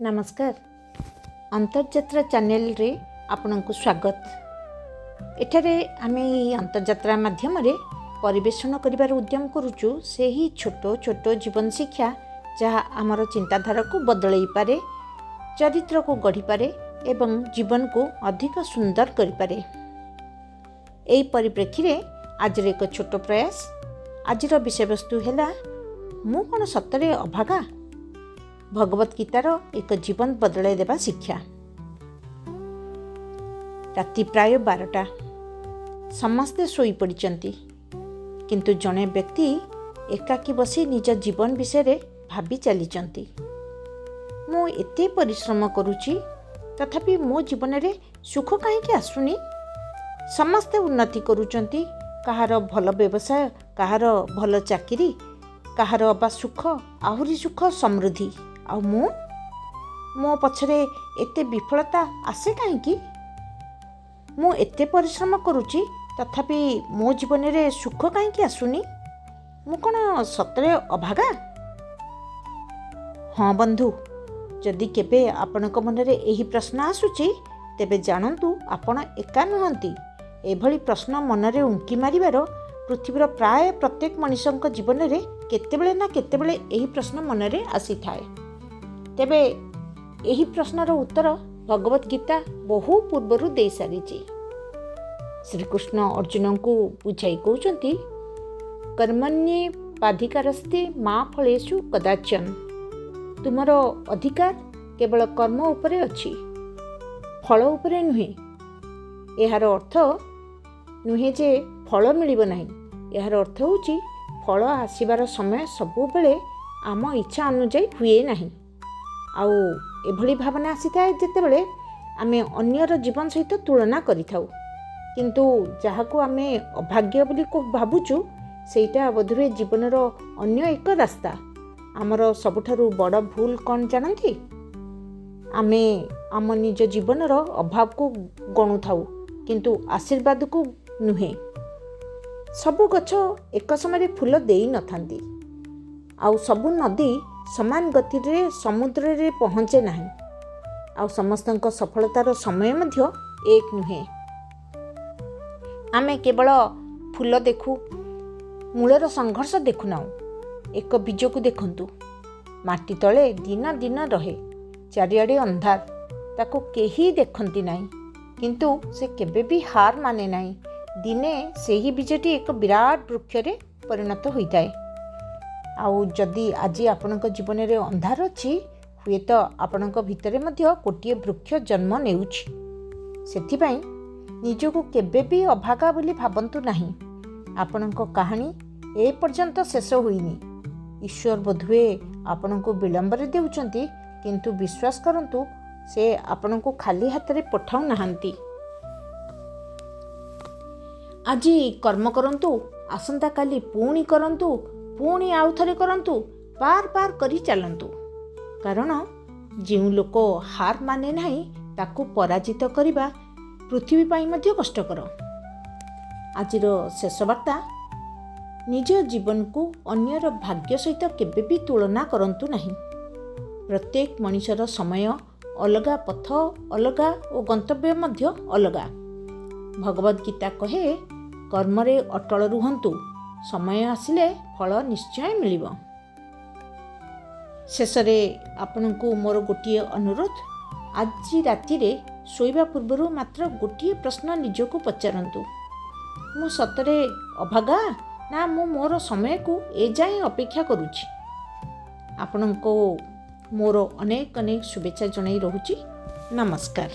ନମସ୍କାର। ଅନ୍ତର୍ଯାତ୍ରା ଚ୍ୟାନେଲରେ ଆପଣଙ୍କୁ ସ୍ୱାଗତ। ଏଠାରେ ଆମେ ଏହି ଅନ୍ତର୍ଯାତ୍ରା ମାଧ୍ୟମରେ ପରିବେଷଣ କରିବାର ଉଦ୍ୟମ କରୁଛୁ ସେହି ଛୋଟ ଛୋଟ ଜୀବନ ଶିକ୍ଷା, ଯାହା ଆମର ଚିନ୍ତାଧାରାକୁ ବଦଳାଇ ପାରେ, ଚରିତ୍ରକୁ ଗଢ଼ିପାରେ ଏବଂ ଜୀବନକୁ ଅଧିକ ସୁନ୍ଦର କରିପାରେ। ଏହି ପରିପ୍ରେକ୍ଷୀରେ ଆଜିର ଏକ ଛୋଟ ପ୍ରୟାସ। ଆଜିର ବିଷୟବସ୍ତୁ ହେଲା, ମୁଁ କ'ଣ ସତରେ ଅଭାଗା? ଭଗବତ ଗୀତାର ଏକ ଜୀବନ ବଦଳାଇ ଦେବା ଶିକ୍ଷା। ରାତି ପ୍ରାୟ 12ଟା। ସମସ୍ତେ ଶୋଇପଡ଼ିଛନ୍ତି, କିନ୍ତୁ ଜଣେ ବ୍ୟକ୍ତି ଏକାକୀ ବସି ନିଜ ଜୀବନ ବିଷୟରେ ଭାବି ଚାଲିଛନ୍ତି। ମୁଁ ଏତେ ପରିଶ୍ରମ କରୁଛି, ତଥାପି ମୋ ଜୀବନରେ ସୁଖ କାହିଁକି ଆସୁନି? ସମସ୍ତେ ଉନ୍ନତି କରୁଛନ୍ତି। କାହାର ଭଲ ବ୍ୟବସାୟ, କାହାର ଭଲ ଚାକିରି, କାହାର ଅବା ସୁଖ, ଆହୁରି ସୁଖ ସମୃଦ୍ଧି। ଆଉ ମୁଁ, ମୋ ପଛରେ ଏତେ ବିଫଳତା ଆସେ କାହିଁକି? ମୁଁ ଏତେ ପରିଶ୍ରମ କରୁଛି, ତଥାପି ମୋ ଜୀବନରେ ସୁଖ କାହିଁକି ଆସୁନି? ମୁଁ କ'ଣ ସତରେ ଅଭାଗା? ହଁ ବନ୍ଧୁ, ଯଦି କେବେ ଆପଣଙ୍କ ମନରେ ଏହି ପ୍ରଶ୍ନ ଆସୁଛି, ତେବେ ଜାଣନ୍ତୁ ଆପଣ ଏକା ନୁହନ୍ତି। ଏଭଳି ପ୍ରଶ୍ନ ମନରେ ଉଙ୍କି ମାରିବାର ପୃଥିବୀର ପ୍ରାୟ ପ୍ରତ୍ୟେକ ମଣିଷଙ୍କ ଜୀବନରେ କେତେବେଳେ ନା କେତେବେଳେ ଏହି ପ୍ରଶ୍ନ ମନରେ ଆସିଥାଏ। ତେବେ ଏହି ପ୍ରଶ୍ନର ଉତ୍ତର ଭଗବତ ଗୀତା ବହୁ ପୂର୍ବରୁ ଦେଇସାରିଛି। ଶ୍ରୀକୃଷ୍ଣ ଅର୍ଜୁନଙ୍କୁ ବୁଝାଇ କହୁଛନ୍ତି, କର୍ମଣ୍ୟେବାଧିକାରସ୍ତେ ମା ଫଳେଷୁ କଦାଚନ। ତୁମର ଅଧିକାର କେବଳ କର୍ମ ଉପରେ ଅଛି, ଫଳ ଉପରେ ନୁହେଁ। ଏହାର ଅର୍ଥ ନୁହେଁ ଯେ ଫଳ ମିଳିବ ନାହିଁ। ଏହାର ଅର୍ଥ ହେଉଛି, ଫଳ ଆସିବାର ସମୟ ସବୁବେଳେ ଆମ ଇଚ୍ଛା ଅନୁଯାୟୀ ହୁଏ ନାହିଁ। ଆଉ ଏଭଳି ଭାବନା ଆସିଥାଏ ଯେତେବେଳେ ଆମେ ଅନ୍ୟର ଜୀବନ ସହିତ ତୁଳନା କରିଥାଉ। କିନ୍ତୁ ଯାହାକୁ ଆମେ ଅଭାଗ୍ୟ ବୋଲି ଭାବୁଛୁ, ସେଇଟା ବୋଧହୁଏ ଜୀବନର ଅନ୍ୟ ଏକ ରାସ୍ତା। ଆମର ସବୁଠାରୁ ବଡ଼ ଭୁଲ କ'ଣ ଜାଣନ୍ତି? ଆମେ ଆମ ନିଜ ଜୀବନର ଅଭାବକୁ ଗଣୁଥାଉ, କିନ୍ତୁ ଆଶୀର୍ବାଦକୁ ନୁହେଁ। ସବୁ ଗଛ ଏକ ସମୟରେ ଫୁଲ ଦେଇନଥାନ୍ତି, ଆଉ ସବୁ ନଦୀ ସମାନ ଗତିରେ ସମୁଦ୍ରରେ ପହଞ୍ଚେ ନାହିଁ, ଆଉ ସମସ୍ତଙ୍କ ସଫଳତାର ସମୟ ମଧ୍ୟ ଏକ ନୁହେଁ। ଆମେ କେବଳ ଫୁଲ ଦେଖୁ, ମୂଳର ସଂଘର୍ଷ ଦେଖୁନାହୁଁ। ଏକ ବୀଜକୁ ଦେଖନ୍ତୁ। ମାଟି ତଳେ ଦିନ ଦିନ ରହେ, ଚାରିଆଡ଼େ ଅନ୍ଧାର, ତାକୁ କେହି ଦେଖନ୍ତି ନାହିଁ, କିନ୍ତୁ ସେ କେବେ ବି ହାର ମାନେ ନାହିଁ। ଦିନେ ସେହି ବୀଜଟି ଏକ ବିରାଟ ବୃକ୍ଷରେ ପରିଣତ ହୋଇଥାଏ। ଆଉ ଯଦି ଆଜି ଆପଣଙ୍କ ଜୀବନରେ ଅନ୍ଧାର ଅଛି, ହୁଏତ ଆପଣଙ୍କ ଭିତରେ ମଧ୍ୟ ଗୋଟିଏ ବୃକ୍ଷ ଜନ୍ମ ନେଉଛି। ସେଥିପାଇଁ ନିଜକୁ କେବେ ବି ଅଭାଗା ବୋଲି ଭାବନ୍ତୁ ନାହିଁ। ଆପଣଙ୍କ କାହାଣୀ ଏପର୍ଯ୍ୟନ୍ତ ଶେଷ ହୋଇନି। ଈଶ୍ୱର ବୋଧହୁଏ ଆପଣଙ୍କୁ ବିଳମ୍ବରେ ଦେଉଛନ୍ତି, କିନ୍ତୁ ବିଶ୍ୱାସ କରନ୍ତୁ, ସେ ଆପଣଙ୍କୁ ଖାଲି ହାତରେ ପଠାଉନାହାନ୍ତି। ଆଜି କର୍ମ କରନ୍ତୁ, ଆସନ୍ତାକାଲି ପୁଣି କରନ୍ତୁ, ପୁଣି ଆଉ ଥରେ କରନ୍ତୁ, ବାର ବାର କରି ଚାଲନ୍ତୁ। କାରଣ ଯେଉଁ ଲୋକ ହାର ମାନେ ନାହିଁ, ତାକୁ ପରାଜିତ କରିବା ପୃଥିବୀ ପାଇଁ ମଧ୍ୟ କଷ୍ଟକର। ଆଜିର ଶେଷ ବାର୍ତ୍ତା, ନିଜ ଜୀବନକୁ ଅନ୍ୟର ଭାଗ୍ୟ ସହିତ କେବେ ବି ତୁଳନା କରନ୍ତୁ ନାହିଁ। ପ୍ରତ୍ୟେକ ମଣିଷର ସମୟ ଅଲଗା, ପଥ ଅଲଗା ଓ ଗନ୍ତବ୍ୟ ମଧ୍ୟ ଅଲଗା। ଭଗବତ ଗୀତା କହେ, କର୍ମରେ ଅଟଳ ରୁହନ୍ତୁ, ସମୟ ଆସିଲେ ଫଳ ନିଶ୍ଚୟ ମିଳିବ। ଶେଷରେ ଆପଣଙ୍କୁ ମୋର ଗୋଟିଏ ଅନୁରୋଧ, ଆଜି ରାତିରେ ଶୋଇବା ପୂର୍ବରୁ ମାତ୍ର ଗୋଟିଏ ପ୍ରଶ୍ନ ନିଜକୁ ପଚାରନ୍ତୁ, ମୁଁ ସତରେ ଅଭାଗା ନା ମୁଁ ମୋର ସମୟକୁ ଏଯାଏଁ ଅପେକ୍ଷା କରୁଛି? ଆପଣଙ୍କୁ ମୋର ଅନେକ ଅନେକ ଶୁଭେଚ୍ଛା ଜଣାଇ ରହୁଛି। ନମସ୍କାର।